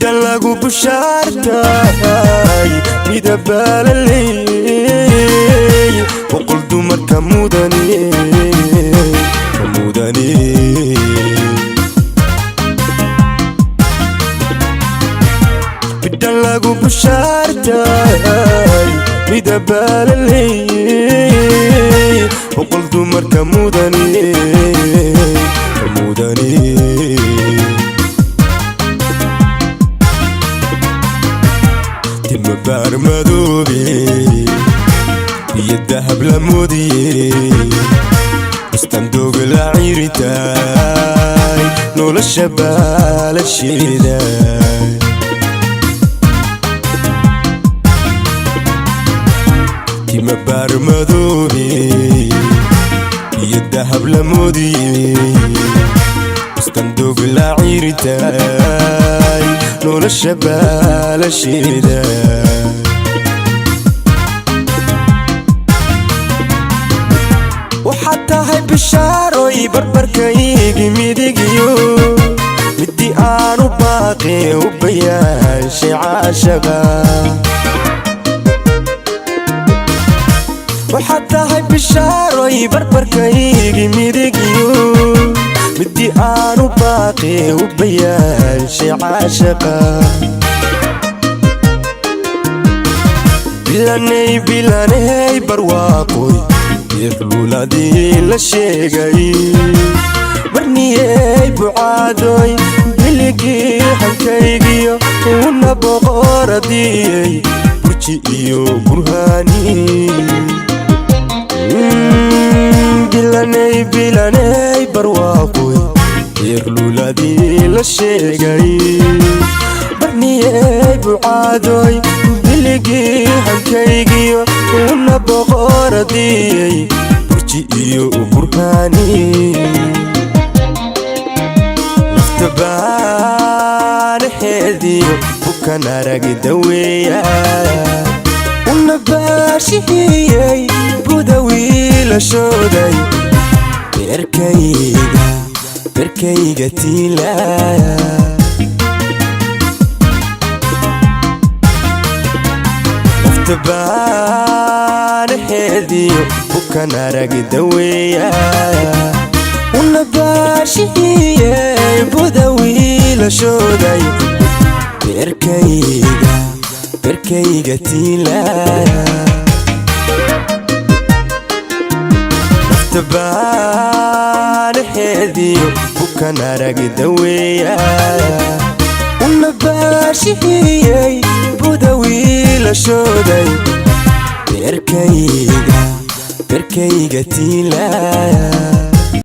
Bidhan lagu bushaartay midabaalaley, boqol dumarka mudane, ka mudane. Bidhan lagu bushaartay midabaalaley, boqol dumarka mudane, ka mudane. Timabaar madoobe iyo dahab la moodiye, bustandooga la ciiritaay, nolosha baalasheeda. Timabaar madoobe iyo dahab la moodiye, bustandooga la ciiritaay, nolosha baalasheeda. Waxaad tahay bishaaroy barbarkaygi midigiyo, midii aanu baaqe u bayaanshay caashaqa. Waxaad tahay bishaaroy barbarkaygi midigiyo, midii aanu baaqe u bayaanshay caashaqa. Bilanay bilanay barwaaqoy, deeqluuladii la sheegay, barniyey bucaadoy, biligii xankaygiyo una boqoradiyey, burji iyo burhaani. Bilanay bilanay barwaaqoy, deeqluuladii la sheegay, barniyey bucaadoy, biligii xankaygiyo una boqoradiyey, burji iyo burhaani. Nafta baanaheediyo bukan aragi daweeya, una baashihiyey buda wiilashooday, beerkayga beerkayga tiila. Nafta baanaheediyo bukan aragi daweeya, una baashihiyey buda wiilashooday, beerkayga beerkayga tiila. Nafta baanaheediyo bukan aragi daweeya, una baashihiyey buda wiilashooday, beerkayga beerkayga tiila.